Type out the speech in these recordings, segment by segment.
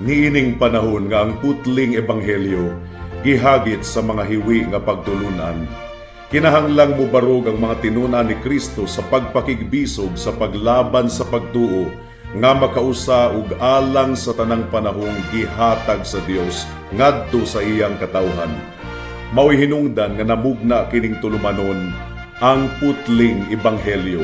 Niining panahon nga ang putling ebanghelyo gihagit sa mga hiwi nga pagtulunan, kinahanglang mubarog ang mga tinun-an ni Kristo sa pagpakigbisog sa paglaban sa pagtuo nga makausa ug alang sa tanang panahong gihatag sa Dios ngadto sa iyang katawhan. Mao'y hinungdan nga namugna kining tulumanon, Ang Putling Ebanghelyo.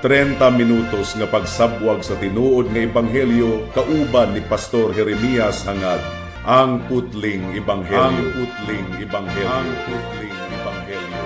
30 minutos nga pagsabwag sa tinuod nga ebanghelyo kauban ni Pastor Jeremias Hangad. Ang Putling Ebanghelyo. Ang Putling Ebanghelyo. Ang Putling Ebanghelyo.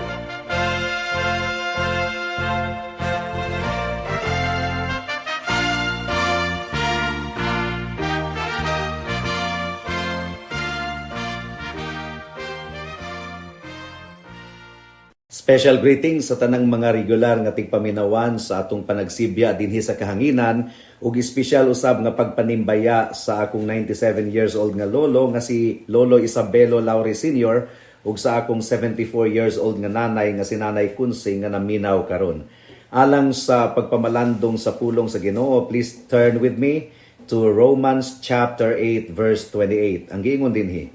Special greetings sa tanang mga regular nga tigpaminawan sa atong panagsibya dinhi sa kahanginan ug espesyal usab nga pagpanimbaya sa akong 97 years old nga lolo nga si Lolo Isabelo Laure Sr. ug sa akong 74 years old nga nanay nga si Nanay Kunsing nga naminaw karon. Alang sa pagpamalandong sa pulong sa Ginoo, please turn with me to Romans chapter 8 verse 28. Ang giingon dinhi: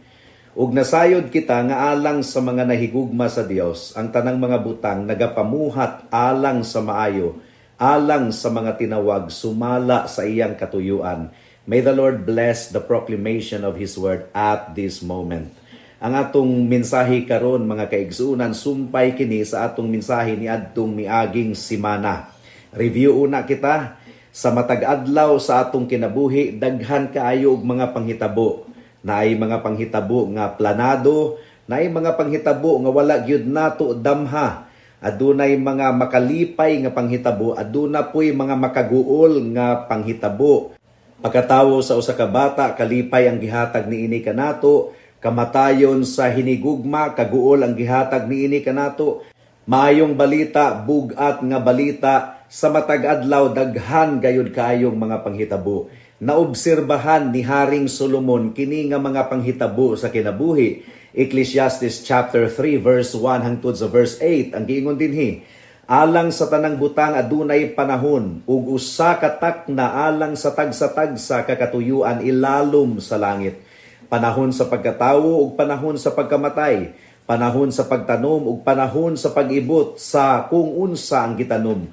"Ug nasayod kita nga alang sa mga nahigugma sa Dios, ang tanang mga butang nagapamuhat alang sa maayo, alang sa mga tinawag sumala sa iyang katuyuan." May the Lord bless the proclamation of His word at this moment. Ang atong mensahe karon, mga kaigsuonan, sumpay kini sa atong mensahe ni adtong miaging simana. Review una kita. Sa matag adlaw sa atong kinabuhi, daghan kaayo og mga panghitabo. Naay mga panghitabo nga planado, naay mga panghitabo nga wala gyud nato damha. Adunay mga makalipay nga panghitabo, aduna poy mga makaguol nga panghitabo. Pagkatawo sa usa ka bata, kalipay ang gihatag niini kanato. Kamatayon sa hinigugma, kaguol ang gihatag niini kanato. Maayong balita, bugat nga balita, sa matag adlaw daghan gayud kaayong mga panghitabo. Naobserbahan ni Haring Solomon kini nga mga panghitabo sa kinabuhi. Ecclesiastes chapter 3 verse 1 hangtod sa verse 8, ang giingon dinhi: "Alang sa tanang butang adunay panahon ug usa ka takna alang sa tagsa-tagsa ka katuyuan ilalom sa langit. Panahon sa pagkatawo ug panahon sa pagkamatay, panahon sa pagtanom ug panahon sa pag-ibot sa kung unsa ang gitanom.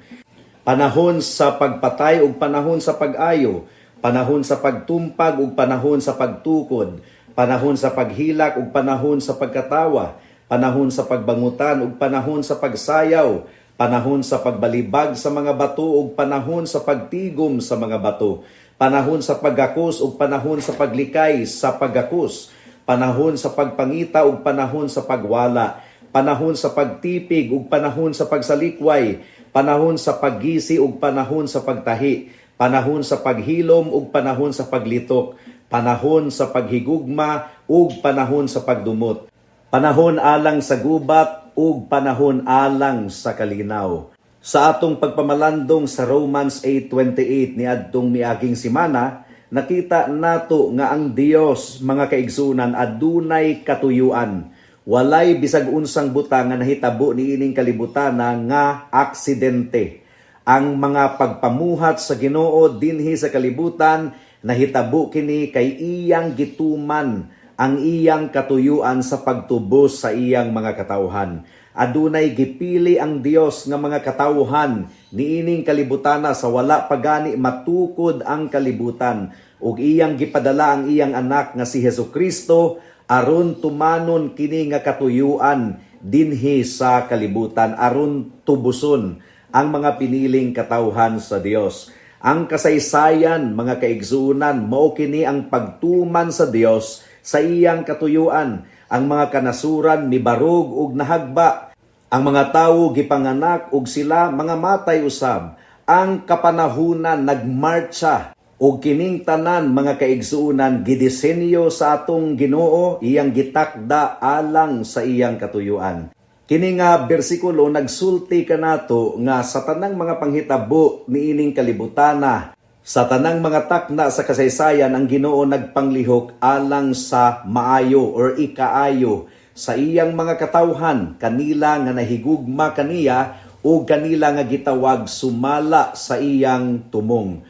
Panahon sa pagpatay ug panahon sa pag-ayo, panahon sa pagtumpag ug panahon sa pagtukod, panahon sa paghilak ug panahon sa pagkatawa, panahon sa pagbangutan ug panahon sa pagsayaw, panahon sa pagbalibag sa mga bato ug panahon sa pagtigom sa mga bato, panahon sa paggakos ug panahon sa paglikay sa paggakos, panahon sa pagpangita ug panahon sa pagwala, panahon sa pagtipig ug panahon sa pagsalikway, panahon sa paggisi ug panahon sa pagtahi, panahon sa paghilom ug panahon sa paglitok, panahon sa paghigugma ug panahon sa pagdumot, panahon alang sa gubat ug panahon alang sa kalinaw." Sa atong pagpamalandong sa Romans 8:28 ni adtong miaging simana, nakita nato nga ang Dios, mga kaigsunan, adunay katuyuan. Walay bisag unsang butang nga nahitabo niining kalibutan nga aksidente. Ang mga pagpamuhat sa Ginoo dinhi sa kalibutan, nahitabo kini kay iyang gituman ang iyang katuyuan sa pagtubos sa iyang mga katawhan. Adunay gipili ang Dios nga mga katawhan niining kalibutana sa wala pa gani matukod ang kalibutan ug iyang gipadala ang iyang anak nga si Hesus Kristo aron tumanon kini nga katuyuan dinhi sa kalibutan, aron tubuson ang mga piniling katawhan sa Dios. Ang kasaysayan, mga kaigsuonan, mao kini ang pagtuman sa Dios sa iyang katuyuan. Ang mga kanasuran mibarog ug nahagba. Ang mga tawo gipanganak ug sila mga matay usab. Ang kapanahunan nagmarcha ug kining tanan, mga kaigsuonan, gidisenyo sa atong Ginoo, iyang gitakda alang sa iyang katuyuan. Kini nga bersikulo nagsulti kanato nga sa tanang mga panghitabo niining kalibutana, sa tanang mga takna sa kasaysayan, ang Ginoo nagpanglihok alang sa maayo or ikaayo sa iyang mga katawhan, kanila nga nahigugma kaniya o kanila nga gitawag sumala sa iyang tumong.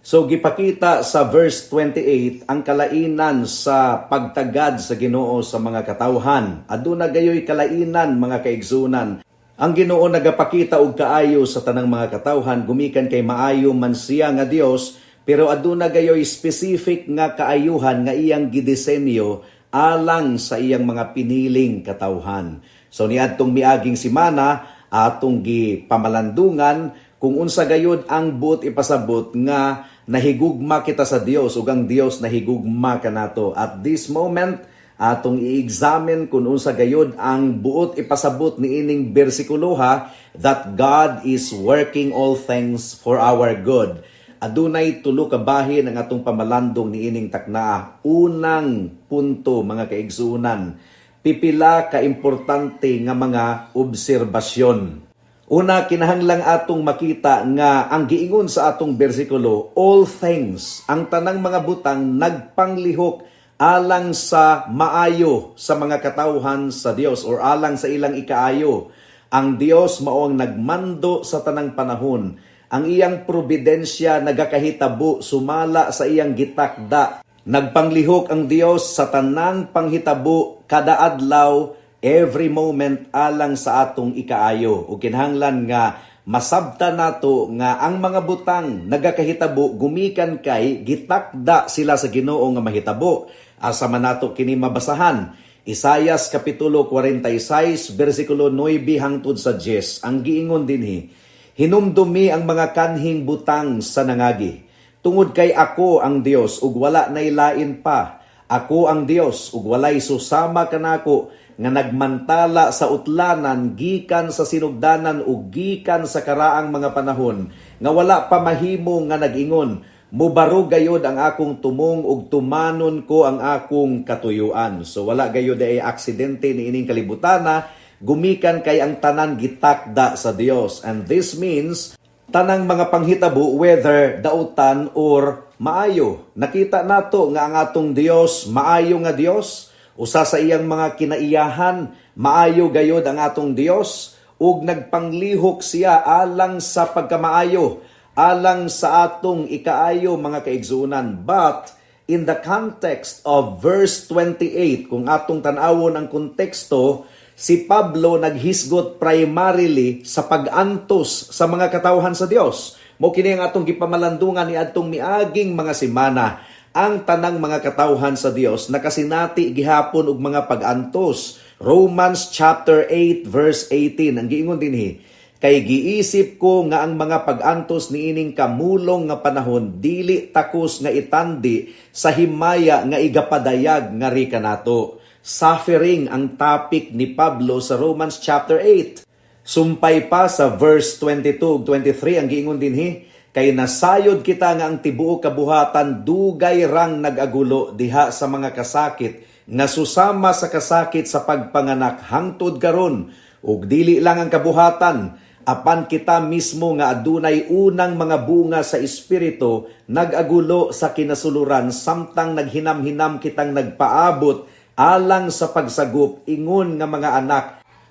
So gipakita sa verse 28 ang kalainan sa pagtagad sa Ginoo sa mga katawhan. Aduna gayoy kalainan, mga kaigsunan. Ang Ginoo nagapakita og kaayo sa tanang mga katawhan gumikan kay maayo man siya nga Dios, pero aduna gayoy specific nga kaayuhan nga iyang gidisenyo alang sa iyang mga piniling katawhan. So niadtong miaging simana, atong gipamalandungan kung unsa gayud ang buot ipasabot nga nahigugma kita sa Dios ug ang Dios nahigugma kanato. At this moment, atong i-examine kung unsa gayud ang buot ipasabot niining bersikuloha that God is working all things for our good. Adunay tulo ka bahin ang atong pamalandong niining taknaa. Unang punto, mga kaigsuonan, pipila ka importante nga mga obserbasyon. Una, kinahanglang atong makita nga ang giingon sa atong bersikulo, all things, ang tanang mga butang nagpanglihok alang sa maayo sa mga katawhan sa Dios or alang sa ilang ikaayo. Ang Dios mao ang nagmando sa tanang panahon. Ang iyang providensya nagakahitabo sumala sa iyang gitakda. Nagpanglihok ang Dios sa tanang panghitabo kada adlaw, every moment, alang sa atong ikaayo. Ug kinahanglan nga masabta nato nga ang mga butang nagakahitabo gumikan kay gitakda sila sa Ginoo nga mahitabo. Asa man nato kini mabasahan? Isayas kapitulo 46 bersikulo 9 hangtod sa 10. Ang giingon dinhi, "Hinumdumi ang mga kanhing butang sa nangagi. Tungod kay ako ang Dios ug wala nay lain pa. Ako ang Dios ug walay susama kanako nga nagmantala sa utlanan gikan sa sinugdanan ug gikan sa karaang mga panahon nga wala pa mahimo nga nag-ingon, 'Mubaro gayod ang akong tumong ug tumanon ko ang akong katuyuan.'" So wala gayod ay aksidente niining kalibutana gumikan kay ang tanan gitakda sa Dios. And this means tanang mga panghitabo, whether dautan or maayo. Nakita nato nga ang atong Dios maayo nga Dios. Usa sa iyang mga kinaiyahan, maayo gayod ang atong Dios ug nagpanglihok siya alang sa pagkamaayo, alang sa atong ikaayo, mga kaigsuonan. But in the context of verse 28, kung atong tan-awon ang konteksto, si Pablo naghisgot primarily sa pag-antos sa mga katawhan sa Dios. Mao kini ang atong gipamalandungan ni adtong miaging mga semana. Ang tanang mga katawhan sa Dios nakasinati gihapon og mga pag-antos. Romans chapter 8 verse 18 ang giingon dinhi, "Kay giisip ko nga ang mga pag-antos niining kamulong nga panahon dili takos nga itandi sa himaya nga igapadayag ngari kanato." Suffering ang topic ni Pablo sa Romans chapter 8. Sumpay pa sa verse 22 ug 23, ang giingon dinhi, "Kay nasayod kita nga ang tibuok kabuhatan dugay rang nag-agulo diha sa mga kasakit nga susama sa kasakit sa pagpanganak hangtod karon. Ug dili lang ang kabuhatan, apan kita mismo nga adunay unang mga bunga sa Espiritu nag-agulo sa kinasuluran samtang naghinam-hinam kitang nagpaabot alang sa pagsagop ingon nga mga anak,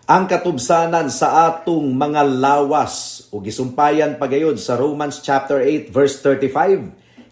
ang katubsanan sa atong mga lawas." Ug gisumpayan pagayod sa Romans chapter 8 verse 35,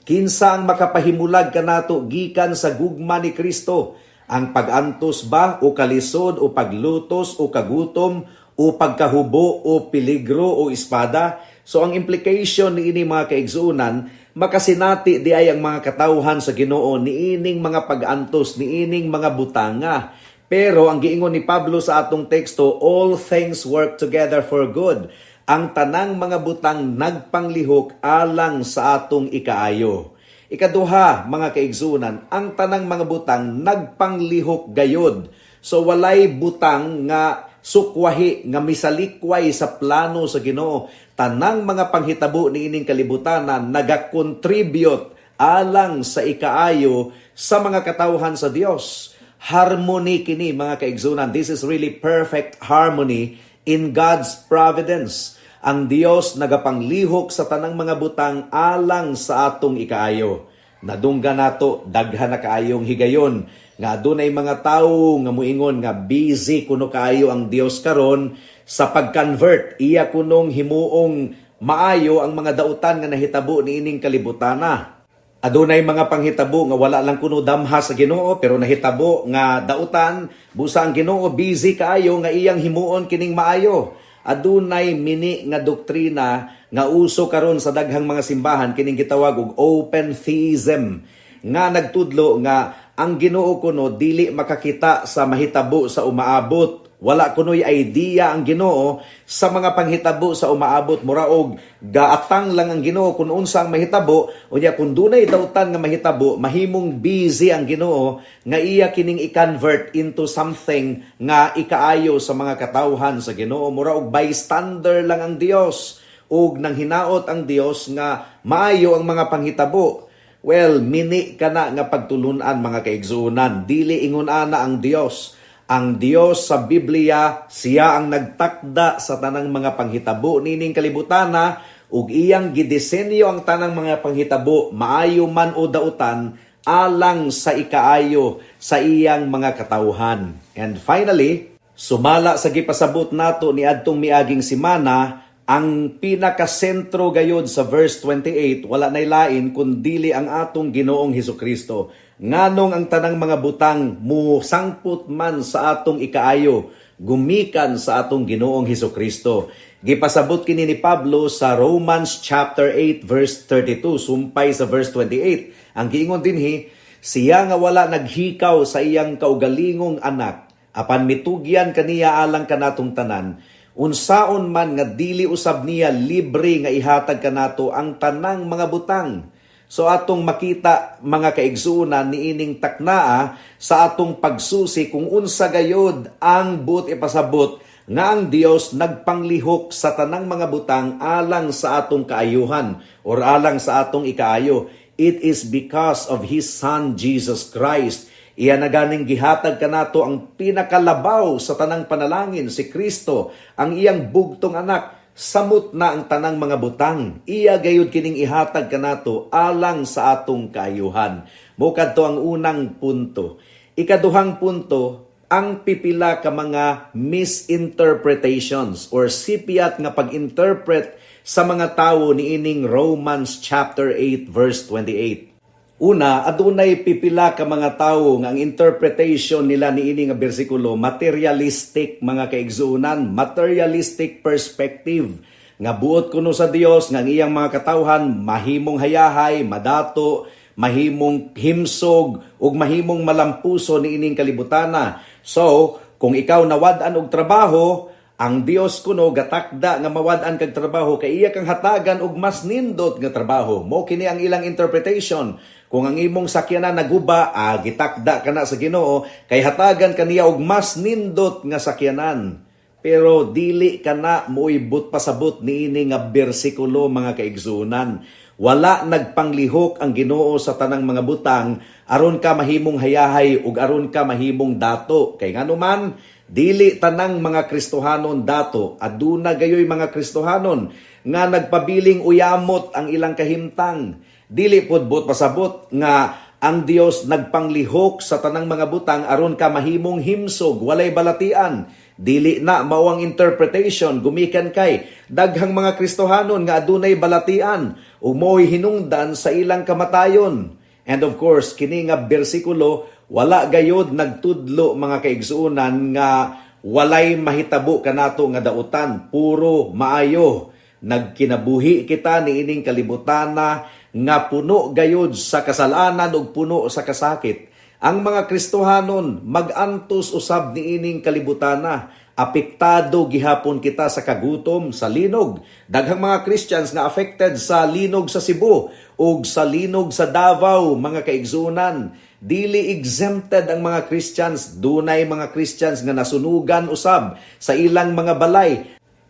"Kinsa ang makapahimulag kanato gikan sa gugma ni Kristo? Ang pag-antos ba o kalisod o paglutos o kagutom o pagkahubo o peligro o espada?" So ang implication niini, mga kaigsuonan, makasinati di ay ang mga katawhan sa Ginoo niining mga pag-antos, niining mga butanga. Pero ang giingon ni Pablo sa atong teksto, all things work together for good. Ang tanang mga butang nagpanglihok alang sa atong ikaayo. Ikaduha, mga kaigsunan, ang tanang mga butang nagpanglihok gayod. So walay butang nga sukwahi nga misalikway sa plano sa Ginoo. Tanang mga panghitabo niining kalibutan na nagakontribute alang sa ikaayo sa mga katawhan sa Dios. Harmony kini, mga kaigsunan. This is really perfect harmony in God's providence. Ang Dios nagapanglihok sa tanang mga butang alang sa atong ikaayo. Nadunggan nato daghan na kaayong higayon nga adunay mga tawo nga muingon nga busy kuno kaayo ang Dios karon sa pag-convert, iya kunong himuong maayo ang mga dautan nga nahitabo niining kalibutana. Adunay mga panghitabo nga wala lang kuno damha sa Ginoo, pero nahitabo nga dautan, busa ang Ginoo busy kaayo nga iyang himuon kining maayo. Adunay mini nga doktrina nga uso karon sa daghang mga simbahan, kining gitawag og open theism, nga nagtudlo nga ang Ginoo kuno dili makakita sa mahitabo sa umaabot. Wala kuno'y idea ang Ginoo sa mga panghitabo sa umaabot. Mura og gaatang lang ang Ginoo kung unsa ang mahitabo. Unya kung dunay dautan nga mahitabo, mahimong busy ang Ginoo nga iya kining i-convert into something nga ikaayo sa mga katawhan sa Ginoo. Mura og bystander lang ang Dios ug nang hinaot ang Dios nga maayo ang mga panghitabo. Well, mini kana nga pagtulunan, mga kaigsuonan, dili ingon ana ang Dios. Ang Dios sa Biblia, siya ang nagtakda sa tanang mga panghitabo nining kalibutana ug iyang gidisenyo ang tanang mga panghitabo, maayo man o dautan, alang sa ikaayo sa iyang mga katawhan. And finally, sumala sa gipasabot nato ni adtong miaging semana, ang pinakasentro gayod sa verse 28, wala nay lain kun dili ang atong Ginoong Hesukristo. Nganong ang tanang mga butang musangpot man sa atong ikaayo gumikan sa atong Ginoong Hesukristo. Gipasabot kini ni Pablo sa Romans chapter 8 verse 32 sumpay sa verse 28. Ang giingon dinhi, "Siya nga wala naghikaw sa iyang kaugalingong anak, apan mitugyan kaniya alang kanatong tanan, unsaon man nga dili usab niya libre nga ihatag kanato ang tanang mga butang?" So atong makita, mga kaigsuonan, niining taknaa sa atong pagsusi kung unsa gayod ang buot ipasabot nga ang Dios nagpanglihok sa tanang mga butang alang sa atong kaayuhan or alang sa atong ikaayo. It is because of His Son Jesus Christ. Iya na ganing gihatag kanato ang pinakalabaw sa tanang panalangin, si Kristo, ang iyang bugtong anak. Samot na ang tanang mga butang. Iya gayud kining ihatag kanato alang sa atong kaayuhan. Mao kadto ang unang punto. Ikaduhang punto, ang pipila ka mga misinterpretations or sipyat nga pag-interpret sa mga tawo niining Romans chapter 8 verse 28. Una, adunay pipila ka mga tawo nga ang interpretation nila niini nga bersikulo materialistic, mga kaigsuonan, materialistic perspective nga buot kuno sa Dios nga ang iyang mga katawhan mahimong hayahay, madato, mahimong himsog ug mahimong malampuso niining kalibutana. So, kung ikaw nawad-an og trabaho, ang Dios kuno gatakda nga mawad-an kag trabaho kay iya kang hatagan og mas nindot nga trabaho. Mao kini ang ilang interpretation. Kung ang imong sakyanan naguba, gitakda ka na sa Ginoo kay hatagan kaniya og mas nindot nga sakyanan. Pero dili kana mo'y buot pasabot niini nga bersikulo, mga kaigsuonan. Wala nagpanglihok ang Ginoo sa tanang mga butang aron ka mahimong hayahay ug aron ka mahimong dato. Kay nganuman, dili tanang mga Kristohanon dato. Aduna gayoy mga Kristohanon nga nagpabiling uyamot ang ilang kahimtang. Dili pod buot pasabot nga ang Dios nagpanglihok sa tanang mga butang aron ka mahimong himsog, walay balatian. Dili na mao ang interpretation gumikan kay daghang mga Kristohanon nga adunay balatian ug mo'y hinungdan sa ilang kamatayon. And of course, kini nga bersikulo wala gayod nagtudlo, mga kaigsuonan, nga walay mahitabo kanato nga dautan, puro maayo. Nagkinabuhi kita niining kalibutana nga puno gayod sa kasalanan ug puno sa kasakit. Ang mga Kristohanon magantos usab niining kalibutana. Apektado gihapon kita sa kagutom, sa linog. Daghang mga Christians nga affected sa linog sa Cebu ug sa linog sa Davao, mga kaigsuonan. Dili exempted ang mga Christians. Dunay mga Christians nga nasunugan usab sa ilang mga balay.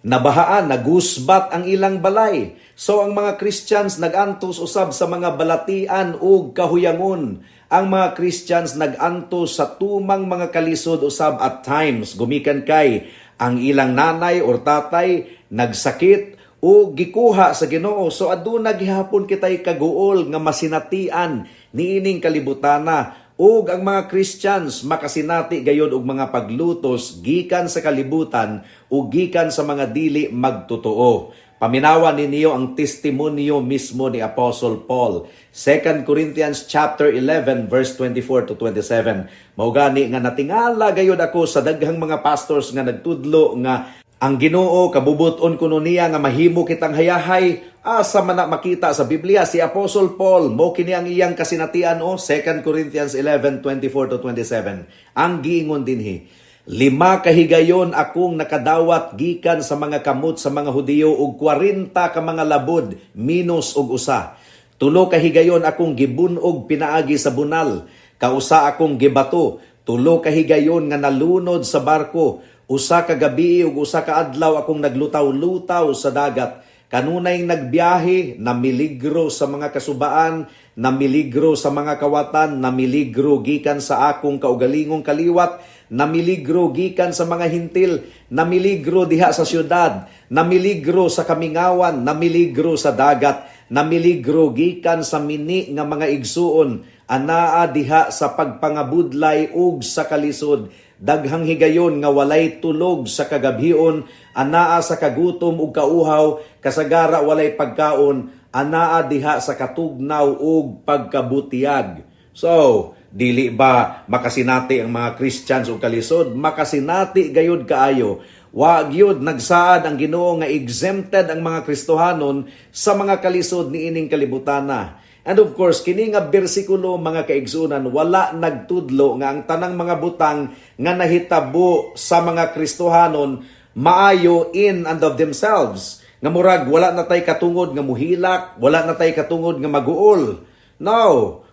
Nabahaan, nagusbat ang ilang balay. So ang mga Christians nagantos usab sa mga balatian ug kahuyangon. Ang mga Christians nagantos sa tumang mga kalisod usab at times gumikan kay ang ilang nanay or tatay nagsakit o gikuha sa Ginoo. So aduna gihapon kitay kaguol nga masinatian niining kalibutana ug ang mga Christians makasinati gayod og mga paglutos gikan sa kalibutan ug gikan sa mga dili magtotoo. Paminawa ninyo ang testimonyo mismo ni Apostle Paul. 2 Corinthians chapter 11 verse 24 to 27. Mao gani nga natingala gayud ako sa daghang mga pastors nga nagtudlo nga ang Ginoo kabubuton kuno niya nga mahimo kitang hayahay. Asa man na makita sa Biblia? Si Apostle Paul, mo kini ang iyang kasinatian o 2 Corinthians 11:24 to 27. Ang giingon dinhi, "Lima kahigayon akong nakadawat gikan sa mga kamot sa mga Hudiyo og 40 ka mga labod minus og usa. Tulo ka higayon akong gibun-og pinaagi sa bunal. Kausa akong gibato. Tulo ka higayon nga nalunod sa barko. Usa ka gabi ug usa ka adlaw akong naglutaw-lutaw sa dagat. Kanunay nagbiyahe, namiligro sa mga kasubaan, namiligro sa mga kawatan, namiligro gikan sa akong kaugalingong kaliwat, namiligro gikan sa mga Hentil, namiligro diha sa syudad, namiligro sa kamingawan, namiligro sa dagat, namiligro gikan sa mini nga mga igsuon, anaa diha sa pagpangabudlay ug sa kalisod, daghang higayon nga walay tulog sa kagabhion, anaa sa kagutom ug kauhaw, kasagara walay pagkaon, anaa diha sa katugnaw ug pagkabutiyag." So, dili ba makasinati ang mga Christians og kalisod? Makasinati gayud kaayo. Wa gyud nagsaad ang Ginoo nga exempted ang mga Kristohanon sa mga kalisod niining kalibutana. And of course, kini nga bersikulo, mga kaigsunan, wala nagtudlo nga ang tanang mga butang nga nahitabo sa mga Kristohanon maayo in and of themselves. Nga murag wala na tay katungod nga muhilak, wala na tay katungod nga maguol. No,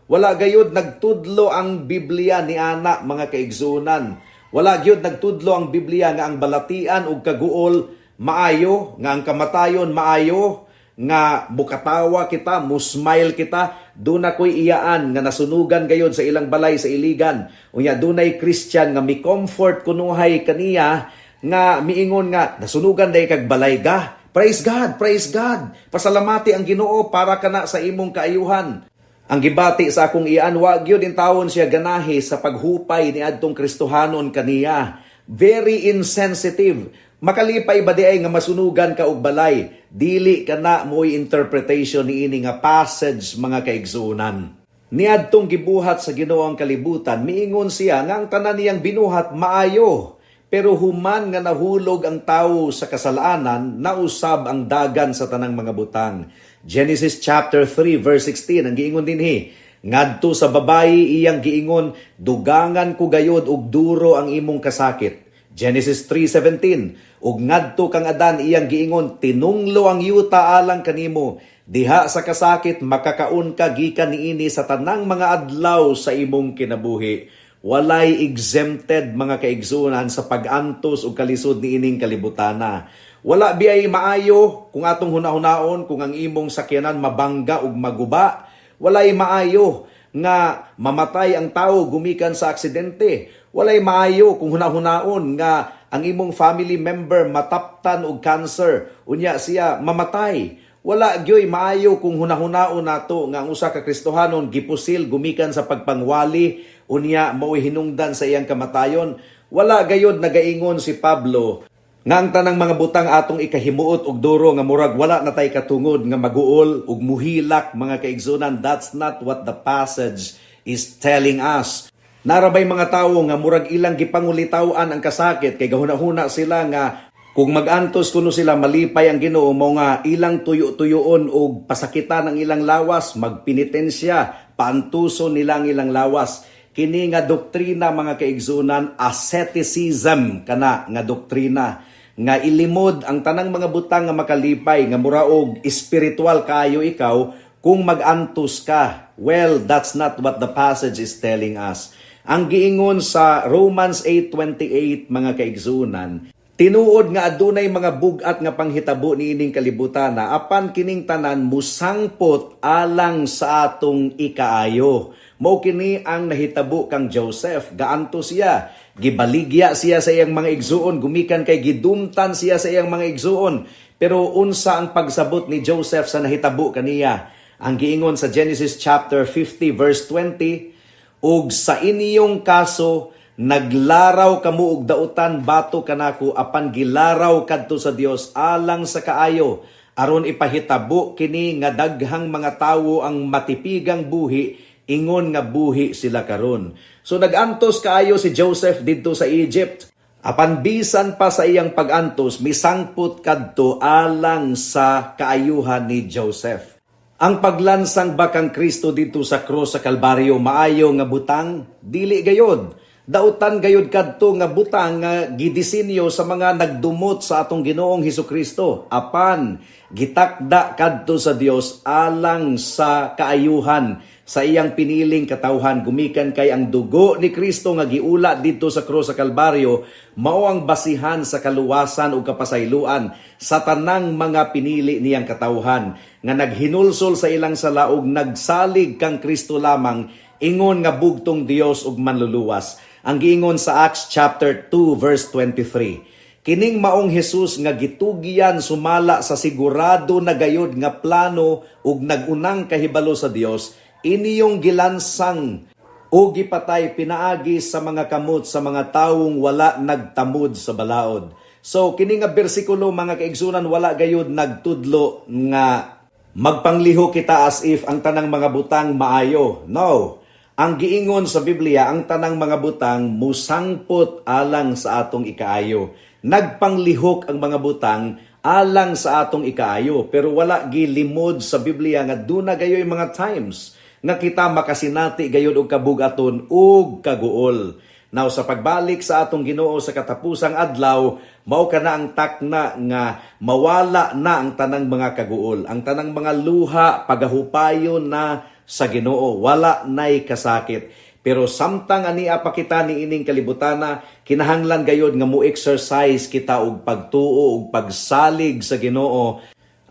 wala gayud nagtudlo ang Biblia ni ana, mga kaigsunan. Wala gyud nagtudlo ang Biblia nga ang balatian ug kaguol maayo, nga ang kamatayon maayo, nga mukatawa kita, musmile kita. Duna ko'y iyaan nga nasunugan gayod sa ilang balay sa Iligan. Unya dunay Christian nga mi-comfort kunuhay kaniya nga miingon nga, "Nasunugan day kag balay ga. Praise God, praise God. Pasalamati ang Ginoo para kana sa imong kaayuhan." Ang gibati sa akong iyaan, wa gyud intawon siya ganahi sa paghupay ni adtong Kristohanon kaniya. Very insensitive. Makalipay ba di ay nga masunugan ka og balay? Dili kana mo'y interpretation niini nga passage, mga kaigsuonan. Niadtong gibuhat sa Ginoo ang kalibutan, miingon siya nga ang tanan niyang binuhat maayo. Pero human nga nahulog ang tawo sa kasalanan, nausab ang dagan sa tanang mga butang. Genesis chapter 3 verse 16 ang giingon dinhi, "Ngadto sa babayi iyang giingon, 'Dugangan ko gayod og duro ang imong kasakit.'" Genesis 3:17, "Ug ngadto kang Adan iyang giingon, 'Tinunglo ang yuta alang kanimo. Diha sa kasakit makakaon ka gikan niini sa tanang mga adlaw sa imong kinabuhi.'" Walay exempted, mga kaigsunan, sa pag-antos ug kalisod niining kalibutana. Wala biyay maayo kung atong hunahunaon kung ang imong sakyanan mabangga ug maguba? Walay maayo nga mamatay ang tao gumikan sa aksidente? Walay maayo kung hunahunaon nga ang imong family member mataptan og cancer, unya siya mamatay? Wala gyoy maayo kung hunahunaon nato nga ang usa ka Kristohanon gipusil gumikan sa pagpangwali, unya mao'y hinungdan sa iyang kamatayon. Wala gayod nagaingon si Pablo nga ang tanang mga butang atong ikahimuot og duro nga murag wala na tay katungod nga maguol ug muhilak, mga kaigsunan. That's not what the passage is telling us. Narabay mga tawo nga murag ilang gipangulitaw-an ang kasakit kay gahuna-huna sila nga kung magantos kuno sila, malipay ang Ginoo, mo nga ilang tuyo-tuyoon og pasakitan ang ilang lawas, magpenitensya, paantuso nila ang ilang lawas. Kini nga doktrina, mga kaigsunan, asceticism kana nga doktrina nga ilimod ang tanang mga butang nga makalipay, nga muraog espiritual kayo ikaw kung magantos ka. Well, that's not what the passage is telling us. Ang giingon sa Romans 8:28, mga kaigsunan, tinuod nga adunay mga bug-at nga panghitabo niining kalibutan, apan kining tanan musangpot alang sa atong ikaayo. Mao kini ang nahitabo kang Joseph. Gaanto siya, gibaligya siya sa iyang mga igsuon gumikan kay gidumtan siya sa iyang mga igsuon. Pero unsa ang pagsabot ni Joseph sa nahitabo kaniya? Ang giingon sa Genesis chapter 50 verse 20, "Ug sa inyong kaso, naglaraw kamo og dautan batok kanako, apan gilaraw kadto sa Dios alang sa kaayo, Aron ipahitabo kini nga daghang mga tawo ang matipigang buhi, ingon nga buhi sila karon. So nagantos kaayo si Joseph didto sa Egypt. Apan bisan pa sa iyang pagantos, misangpot kadto alang sa kaayuhan ni Joseph. Ang paglansang ba kang Kristo didto sa krus sa Kalbaryo, maayo nga butang? Dili gayod. Dautan gayod kadto nga butang nga gidisenyo sa mga nagdumot sa atong Ginoong Hesus Kristo. Apan gitakda kadto sa Dios alang sa kaayuhan sa iyang piniling katawhan, gumikan kay ang dugo ni Kristo nga giula didto sa krus sa Kalbaryo mao ang basihan sa kaluwasan ug kapasayloan sa tanang mga pinili niyang katawhan nga naghinulsol sa ilang sala ug nagsalig kang Kristo lamang ingon nga bugtong Dios ug Manluluwas. Ang giingon sa Acts chapter 2 verse 23, kining maong Jesus nga gitugyan sumala sa sigurado na gayod nga plano ug nagunang kahibalo sa Dios, iniyong gilansang o gipatay pinaagi sa mga kamot sa mga tawong wala nagtamod sa balaod. So kini nga bersikulo, mga kaigsunan, wala gayud nagtudlo nga magpangliho kita as if ang tanang mga butang maayo. No. Ang giingon sa Biblia, ang tanang mga butang musangpot alang sa atong ikaayo. Nagpanglihok ang mga butang alang sa atong ikaayo, pero wala gilimod sa Biblia nga duna gayoy mga times nga kita makasinati gayud og kabugaton ug kaguol. Now, sa pagbalik sa atong Ginoo sa katapusang adlaw, mao kana ang takna nga mawala na ang tanang mga kaguol, ang tanang mga luha, pagahupayon na sa Ginoo, wala nay kasakit. Pero samtang ania pa kita niining kalibutana, kinahanglan gayod nga mo exercise kita og pagtuo ug pagsalig sa Ginoo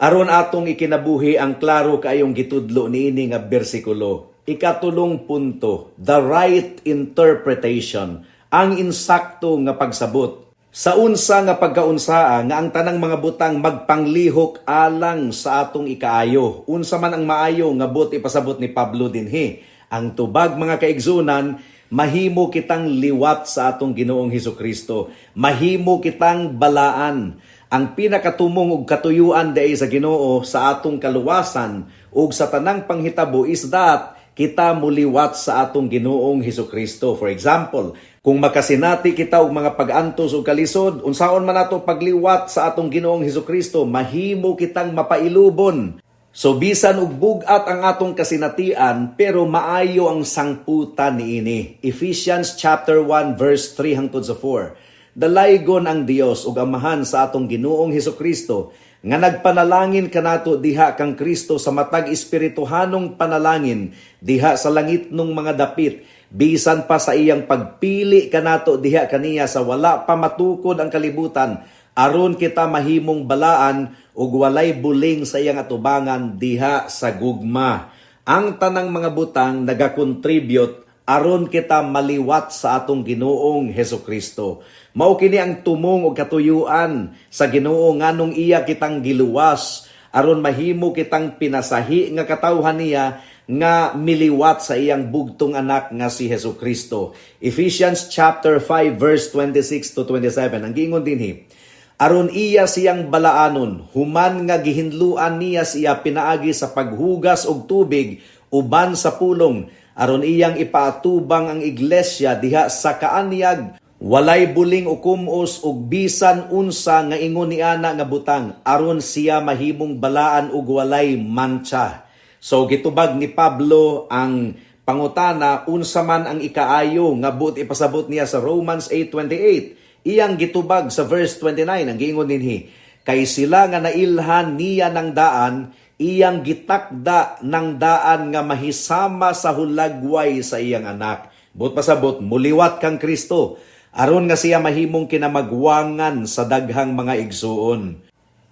aron atong ikinabuhi ang klaro kaayong gitudlo niini nga bersikulo. Ikatulong punto, the right interpretation, ang insakto nga pagsabot. Sa unsa nga pagkaunsaa nga ang tanang mga butang magpanglihok alang sa atong ikaayo? Unsa man ang maayo nga buot ipasabot ni Pablo dinhi? Ang tubag, mga kaigsunan, mahimo kitang liwat sa atong Ginoong Hesus Kristo. Mahimo kitang balaan. Ang pinakatumong ug katuyuan diay sa Ginoo sa atong kaluwasan ug sa tanang panghitabo is that kita muliwat sa atong Ginoong Hesus Kristo. For example, kung makasinati kita og mga pag-antos ug kalisod, unsaon man nato pagliwat sa atong Ginoong Hesus Kristo, mahimo kitang mapailubon. So bisan og bug-at ang atong kasinatian, pero maayo ang sangputan niini. Ephesians chapter 1 verse 3 hangtod sa 4. Dalaygon ang Dios ug Amahan sa atong Ginoong Hesus Kristo nga nagpanalangin kanato diha kang Kristo sa matag espirituhanong panalangin diha sa langit nung mga dapit, bisan pa sa iyang pagpili kanato diha kaniya sa wala pa matukod ang kalibutan, aron kita mahimong balaan ug walay buling sa iyang atubangan diha sa gugma. Ang tanang mga butang nagakontribute aron kita maliwat sa atong Ginoong Heso Kristo. Mao kini ang tumong og katuyuan sa Ginoo nganong iya kitang giluwas, aron mahimo kitang pinasahi nga katawhan niya nga miliwat sa iyang bugtong anak nga si Heso Kristo. Ephesians chapter 5 verse 26 to 27. Ang giingon dinhi, aron iya siyang balaanon human nga gihinluan niya siya pinaagi sa paghugas og tubig uban sa pulong, aron iyang ipaatubang ang iglesia diha sa kaanyag, walay buling o kumos ug bisan unsa nga ingon niana nga butang, aron siya mahimong balaan ug walay mantsa. So gitubag ni Pablo ang pangutana unsa man ang ikaayo nga buot ipasabot niya sa Romans 8:28. Iyang gitubag sa verse 29. Ang giingon dinhi, kay sila nga nailhan niya ng daan, iyang gitakda ng daan nga mahisama sa hulagway sa iyang anak. Buot pasabot, muliwat kang Kristo aron nga siya mahimong kinamagwangan sa daghang mga igsuon.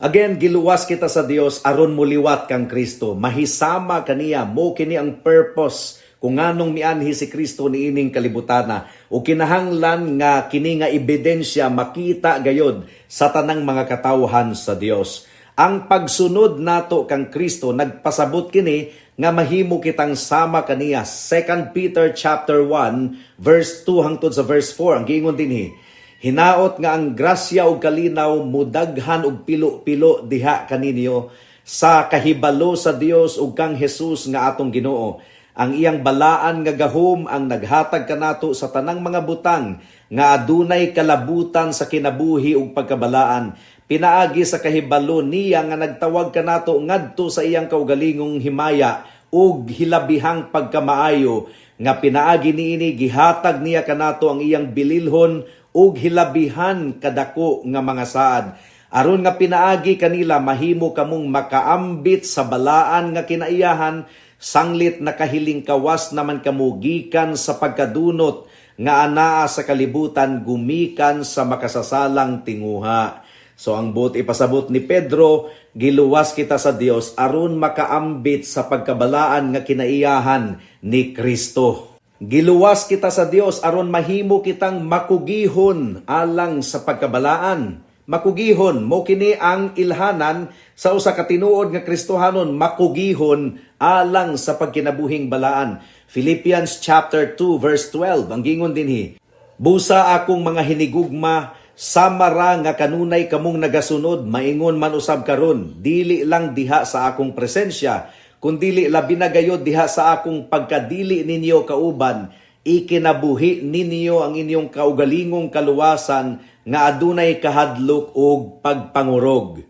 Again, giluwas kita sa Dios aron muliwat kang Kristo. Mahisama kaniya. Mao kini ang purpose kung nganong mianhi si Kristo niining kalibutana. O kinahanglan nga kini nga ebidensya makita gayod sa tanang mga katawhan sa Dios. Ang pagsunod nato kang Kristo, nagpasabot kini nga mahimo kitang sama kaniya. 2 Peter chapter 1 verse 2 hangtod sa verse 4. Ang giingon dinhi, Hinaot nga ang grasya ug kalinaw mudaghan og pilo-pilo diha kaninyo sa kahibalo sa Dios ug kang Jesus nga atong Ginoo. Ang iyang balaan nga gahom ang naghatag kanato sa tanang mga butang nga adunay kalabutan sa kinabuhi ug pagkabalaan, pinaagi sa kahibalo niya nga nagtawag kanato ngadto sa iyang kaugalingong himaya ug hilabihang pagkamaayo, nga pinaagi niini gihatag niya kanato ang iyang bililhon ug hilabihan kadako nga mga saad, aron nga pinaagi kanila mahimo kamong makaambit sa balaan nga kinaiyahan, sanglit nakahiling kawas naman kamo gikan sa pagkadunot nga anaa sa kalibutan gumikan sa makasasalang tinguha. So ang buot ipasabot ni Pedro, giluwas kita sa Dios aron makaambit sa pagkabalaan nga kinaiyahan ni Kristo. Giluwas kita sa Dios aron mahimo kitang makugihon alang sa pagkabalaan. Makugihon mo kini ang ilhanan sa usa ka tinuod nga Kristohanon, makugihon alang sa pagkinabuhing balaan. Philippians chapter 2 verse 12 ang gingon dinhi: "Busa, akong mga hinigugma, sama ra nga kanunay kamong nagasunod, maingon man usab karon, dili lang diha sa akong presensya, kundili labi na gayod diha sa akong pagkadili ninyo kauban, ikinabuhi ninyo ang inyong kaugalingong kaluwasan nga adunay kahadlok ug pagpangurog."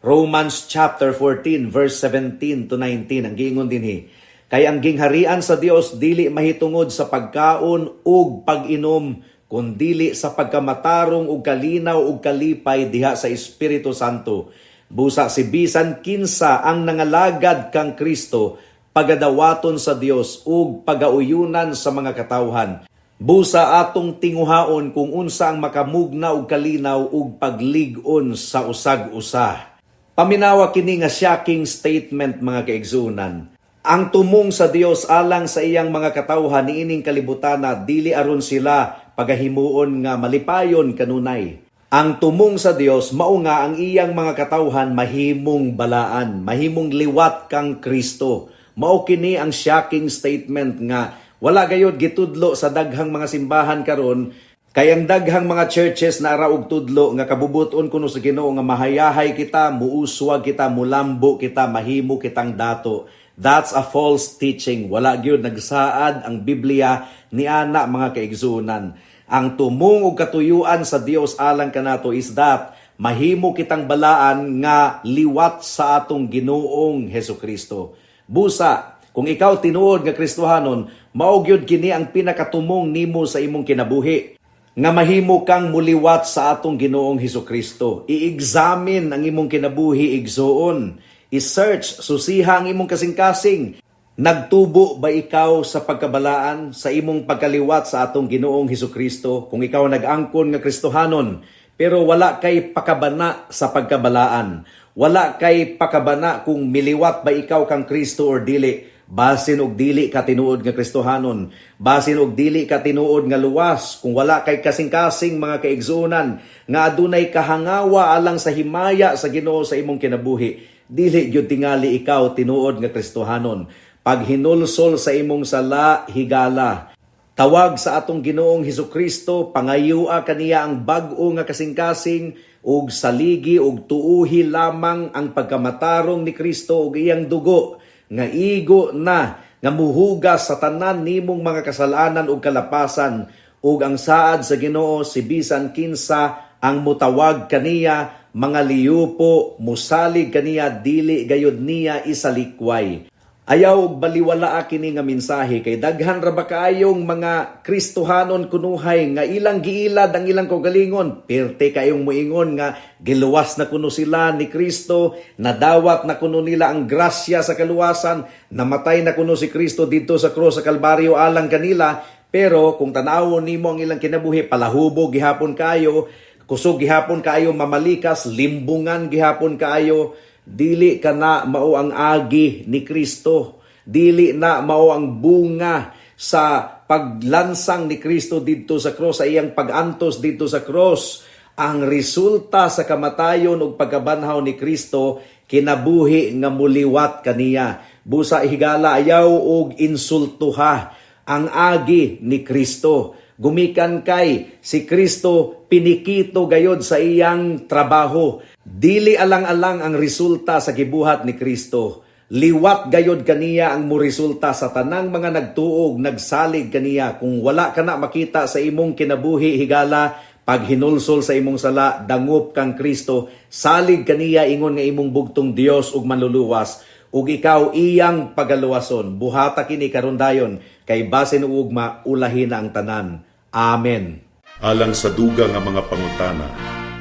Romans chapter 14 verse 17 to 19 ang giingon dinhi: "Kay ang gingharian sa Dios dili mahitungod sa pagkaon ug pag-inom, kundili sa pagkamatarong ug kalinaw ug kalipay diha sa Espiritu Santo. Busa si bisan kinsa ang nangalagad kang Kristo, pagadawaton sa Dios ug pagauyunan sa mga katawhan. Busa atong tinguhaon kung unsa ang makamugna og kalinaw ug paglig-on sa usag-usa." Paminawa kini nga shocking statement, mga kaigsuonan. Ang tumong sa Dios alang sa iyang mga katawhan niining kalibutana, dili aron sila pagahimuon nga malipayon kanunay. Ang tumong sa Dios mao nga ang iyang mga katawhan mahimong balaan, mahimong liwat kang Kristo. Mao kini ang shocking statement nga wala gayod gitudlo sa daghang mga simbahan karon, kay ang daghang mga churches na ara og tudlo nga kabubuton kuno sa Ginoo nga mahayahay kita, muuswag kita, mulambo kita, mahimo kitang dato. That's a false teaching. Wala gyud nagsaad ang Biblia niana, mga kaigsuonan. Ang tumong og katuyuan sa Dios alang kanato is that mahimo kitang balaan nga liwat sa atong Ginoong Hesukristo. Busa, kung ikaw tinuod nga Kristohanon, mao gyud kini ang pinakatumong nimo sa imong kinabuhi nga mahimo kang muliwat sa atong Ginoong Hesukristo. I-examine ang imong kinabuhi, igsuon. I-search, susiha ang imong kasing-kasing. Nagtubo ba ikaw sa pagkabalaan sa imong pagkaliwat sa atong Ginoong Hesukristo? Kung ikaw nag-angkon nga Kristohanon, pero wala kay pakabana sa pagkabalaan, wala kay pakabana kung miliwat ba ikaw kang Kristo or dili, basin og dili ka tinuod nga Kristohanon, basin og dili ka tinuod nga luwas. Kung wala kay kasing-kasing, mga kaigsuonan, nga adunay kahangawa alang sa himaya sa Ginoo sa imong kinabuhi, dili gyud tingali ikaw tinuod nga Kristohanon. Paghinulsol sa imong sala, higala. Tawag sa atong Ginoong Hesukristo, pangayua kaniya ang bag-o nga kasing-kasing ug saligi ug tuuhi lamang ang pagkamatarong ni Kristo ug iyang dugo nga igo na nga muhugas sa tanan nimong mga kasalanan ug kalapasan. Ug ang saad sa Ginoo, si bisan kinsa ang mutawag kaniya, mga liyupo, musalig kaniya, dili gayud niya isalikway. Ayaw og baliwala kini nga mensahe, kay daghan ra ba kaayong mga Kristohanon kunuhay nga ilang giilad ang ilang kaugalingon. Pirte kayong muingon nga giluwas na kuno sila ni Kristo, nadawat na kuno nila ang grasya sa kaluwasan, namatay na kuno si Kristo didto sa krus sa Kalbaryo alang kanila. Pero kung tan-awon nimo ang ilang kinabuhi, palahubog gihapon kayo, kusog gihapon kaayo mamalikas, limbungan gihapon kaayo. Dili kana mao ang agi ni Kristo. Dili na mao ang bunga sa paglansang ni Kristo didto sa cross, sa iyang pagantos didto sa cross. Ang resulta sa kamatayon ug pagkabanhaw ni Kristo, kinabuhi nga muliwat kaniya. Busa, higala, ayaw og insultuha ang agi ni Kristo. Gumikan kay si Kristo pinikito gayod sa iyang trabaho. Dili alang-alang ang resulta sa gibuhat ni Kristo. Liwat gayod kaniya ang moresulta sa tanang mga nagtuo ug nagsalig kaniya. Kung wala ka na makita sa imong kinabuhi, higala, paghinulsol sa imong sala, dangop kang Kristo, salig kaniya ingon nga imong bugtong Dios ug Manluluwas, ug ikaw iyang pagaluwason. Buhata kini karon dayon, kay basin og ugma ulahi na ang tanan. Amen. Alang sa dugang nga mga pangutana,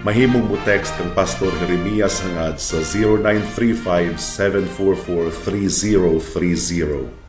mahimong mo text kang Pastor Jeremias Hangad sa 0935 744 3030.